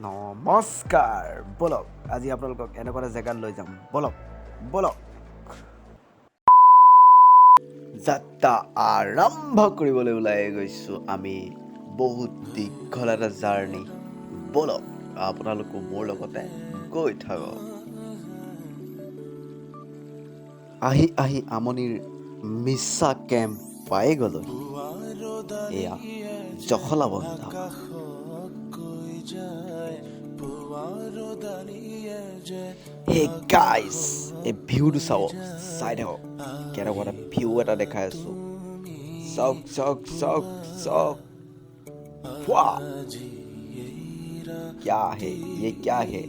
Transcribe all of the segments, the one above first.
নমস্কাৰ, ব'লক আজি আপোনালোকক এনেকুৱা এটা জেগাত লৈ যাম। ব'লক ব'লক, যাত্ৰা আৰম্ভ কৰিবলৈ ওলাই গৈছোঁ আমি। বহুত দীঘল এটা জাৰ্ণি। ব'লক, আপোনালোকো মোৰ লগতে গৈ থাকক। আহি আহি আমনিৰ মিছা কেম্প পাই গ'লোহি। এয়া জখলাবন্ধা। হে গাইজ, এই ভিউটো চাব, চাই থাকক, কেনেকুৱা এটা ভিউ এটা দেখাই আছো। চাওক চাওক চাওক চাওক। वाह, क्या है ये, क्या है!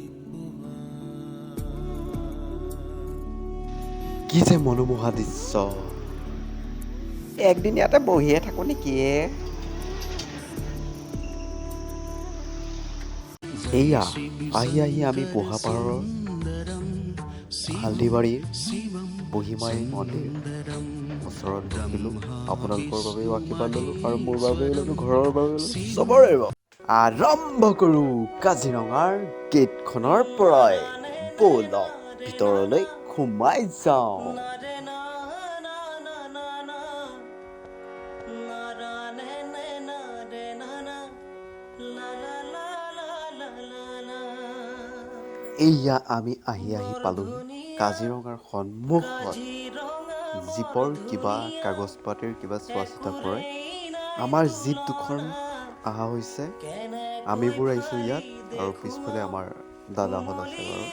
কি যে মনোমোহা দৃশ্য! একদিন ইয়াতে বহিয়ে থাকো নেকি? এয়া আহি আহি আমি বুঢ়াপাৰৰ হালধিবাৰীৰ বুঢ়ীমাৰী মন্দিৰ ওচৰত ৰখিলোঁ। আপোনালোকৰ বাবেও আশীৰ্বাদ ল'লোঁ আৰু মোৰ বাবেও ল'লোঁ, ঘৰৰ বাবেও ল'লোঁ, চবৰে বাবে। আৰম্ভ কৰোঁ কাজিৰঙাৰ গেটখনৰ পৰাই। ব'লক, ভিতৰলৈ সোমাই যাওঁ। এইয়া আমি আহি আহি পালোহি কাজিৰঙাৰ সন্মুখত। জীপৰ কিবা কাগজ পাতিৰ কিবা চোৱা চিতা কৰে। আমাৰ জীপ দুখন অহা হৈছে, আমিবোৰ আহিছোঁ ইয়াত আৰু পিছফালে আমাৰ দাদাহঁত আছে বাৰু।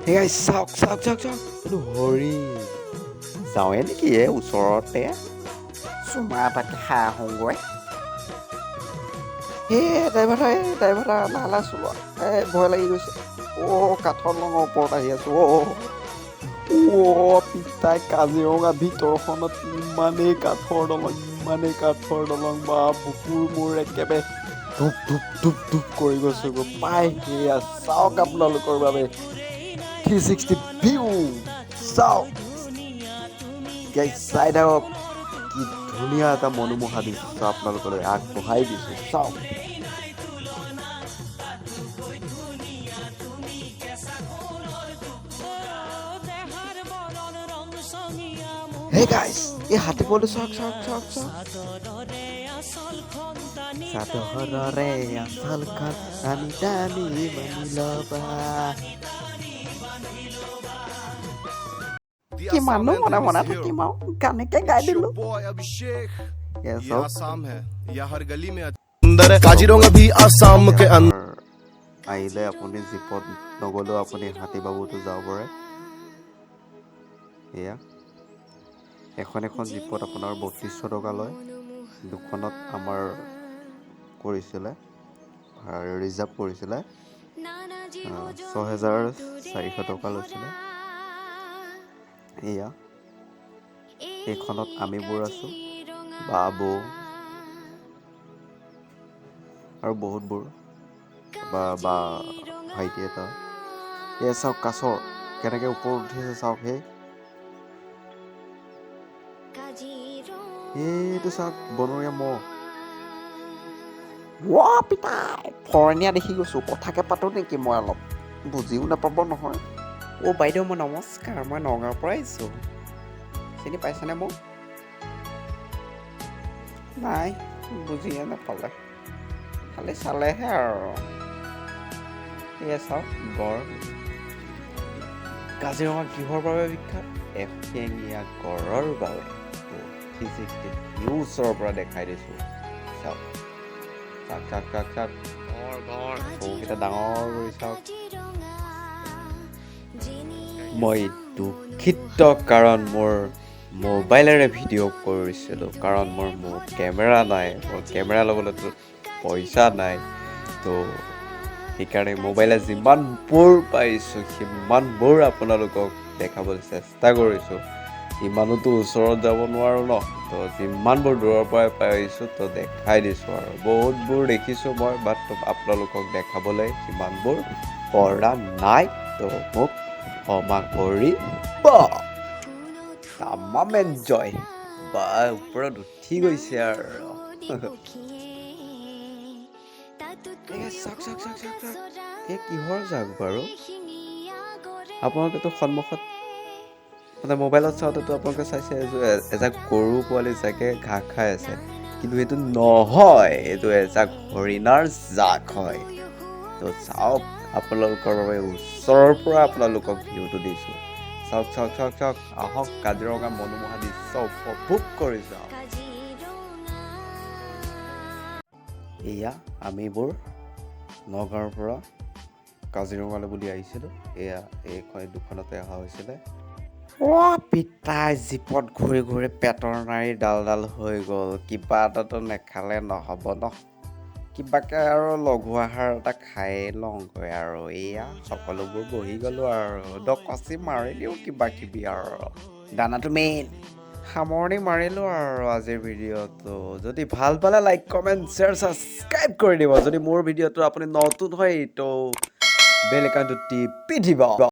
সেয়াই চাওক চাওক চাওক চাওক, এইটো হৰিণ। যাওঁৱে নেকি এই ওচৰতে? চুমা এটাকে খাই আহোঁগৈ। হে ড্ৰাইভাৰ, এই ড্ৰাইভাৰ, লাহে লাহে চলোৱা, এই ভয় লাগি গৈছে। অ' কাঠৰ দলঙৰ ওপৰত আহি আছোঁ। অ' অ' পিতাই, কাজিৰঙা ভিতৰখনত ইমানেই কাঠৰ দলং, ইমানেই কাঠৰ দলং, বা বুকুৰ মোৰ একেবাৰে ধুপ ধুপ ধুপ ধুপ কৰি গৈছোঁ গৈ পাই। সেয়া চাওক, আপোনালোকৰ বাবে 360 ভিউ চাওক। চাই থাকক, কি ধুনীয়া এটা মনোমোহা দৃশ্য আপোনালোকলৈ আগবঢ়াই দিছোঁ, চাওক। হে গাইস, এই হাতী পোৱালিটো চাওক চাওক চাওক চাওক। চাদৰৰে আচলখন টানি টানি বান্ধি ল'বা। কিমাননো মনে মনে থাকিম আৰু, গানকে গাই দিলো। এয়া ये চাওক। आसाम है, यह हर गली में अंदर है। काजीरंगा भी आसाम के अंदर। আহিলে আপুনি জীপত নগ'লেও আপুনি হাতী বাবুতো যাব পাৰে। এয়া এখন এখন জীপত আপোনাৰ 3200 টকা লয়। দুখনত আমাৰ কৰিছিলে, ৰিজাৰ্ভ কৰিছিলে, 6400 টকা লৈছিলে। এয়া এইখনত আমিবোৰ আছোঁ, বা বৌ আৰু বহুতবোৰ বা বা ভাইটি এটা। এয়া চাওক, কাছৰ কেনেকৈ ওপৰত উঠি আছে চাওক। সেই এইটো চাওক, বনৰীয়া ম'হ। ৱ পিতাই, ফৰণীয়া দেখি গৈছোঁ, কথাকে পাতোঁ নেকি মই অলপ? বুজিও নাপাব নহয়। অ' বাইদেউ, মই নমস্কাৰ, মই নগাঁৱৰ পৰা আহিছোঁ, চিনি পাইছেনে মোক? নাই, বুজিয়ে নাপালে, খালি চালেহে আৰু। এয়া চাওক গড়। কাজিৰঙা কিহৰ বাবে বিখ্যাত? এশিঙীয়া গড়ৰ বাবে। 360 ভিউ ওচৰৰ পৰা দেখাই দিছোঁ, চাওক চাওক চাওক চাওক চাওক। চকুকেইটা ডাঙৰ কৰি চাওক। মই দুখিত, কাৰণ মোৰ মোবাইলেৰে ভিডিঅ' কৰিছিলোঁ, কাৰণ মোৰ কেমেৰা নাই, মোৰ কেমেৰা ল'বলৈতো পইচা নাই। তো সেইকাৰণে মোবাইলে যিমানবোৰ পাৰিছোঁ সিমানবোৰ আপোনালোকক দেখাবলৈ চেষ্টা কৰিছোঁ। ইমানোতো ওচৰত যাব নোৱাৰোঁ ন, তো যিমানবোৰ দূৰৰ পৰাই পাৰিছোঁ তো দেখাই দিছোঁ। আৰু বহুতবোৰ দেখিছোঁ মই, বাট আপোনালোকক দেখাবলৈ সিমানবোৰ পৰা নাই, তো মোক ক্ষমা কৰিব। তামাম এনজয়। বা, ওপৰত উঠি গৈছে আৰু। এই চাওক, চাওক, চাওক, চাওক, চাওক। এই কিহৰ জাক বাৰু? আপোনালোকেতো সন্মুখত, মানে মোবাইলত চাওঁতেতো আপোনালোকে চাইছে এজাক গৰু পোৱালি জাকে ঘাঁহ খাই আছে। কিন্তু সেইটো নহয়, এইটো এজাক হৰিণাৰ জাক হয়। তো চাওক, আপোনালোকৰ বাবে ওচৰৰ পৰা আপোনালোকক ভিউটো দিছোঁ। চাওক, চাওক, চাওক, চাওক। আহক, কাজিৰঙা মনোমোহা দৃশ্য উপভোগ কৰি যাওক। এয়া আমিবোৰ নগাঁৱৰ পৰা কাজিৰঙালৈ বুলি আহিছিলোঁ। এয়া এইখন দুখনতে অহা হৈছিলে। অ' পিতাই, জীপত ঘূৰি ঘূৰি পেটৰ নাড়ী ডাল ডাল হৈ গ'ল। কিবা এটাতো নেখালে নহ'ব ন। কিবাকে আৰু লঘু আহাৰ এটা খাই লওঁগৈ আৰু। এয়া সকলোবোৰ বহি গ'লোঁ আৰু দকচি মাৰি দিওঁ কিবা কিবি আৰু দানাটো মেইন। সামৰণি মাৰিলোঁ আৰু আজিৰ ভিডিঅ'টো। যদি ভাল পালে লাইক, কমেণ্ট, শ্বেয়াৰ, ছাবস্ক্ৰাইব কৰি দিব। যদি মোৰ ভিডিঅ'টো আপুনি নতুন হয়, তো বেল আইকনটো টিপি দিব।